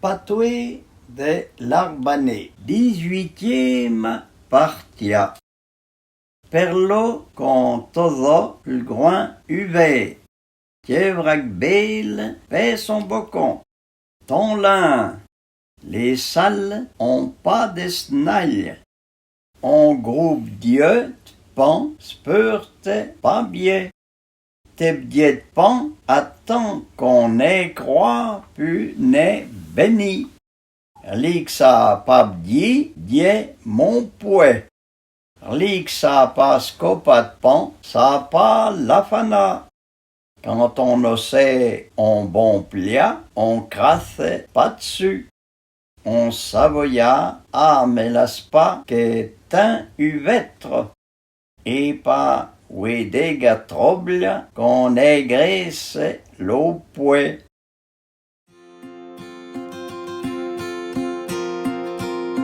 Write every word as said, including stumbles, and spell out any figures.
Patwé dè l'Arbané. Dizuitiéma partia. Pèrlo k'on tozho l'grouin uvèr. Tièvra k'béle pèse on bokon. Ton lin, lé sale on pâ dè snalye. On group dyeu d'pan s'peurte pâ byè. Tè byè d'pan, atan k'on è kroi pu n'è bèni. Rli k'sâ pâ bdyî, dyè mon pwè. Rli k'sâ pâ skopa d'pan, sâ pâ l'afanâ. Kan on osè on bon plia, on krasse pâ d'su. On Savoyâ âme la spâ k'è tin u vètro. È pâ wé d'éga troblya k'on ègrèsse lo pwè.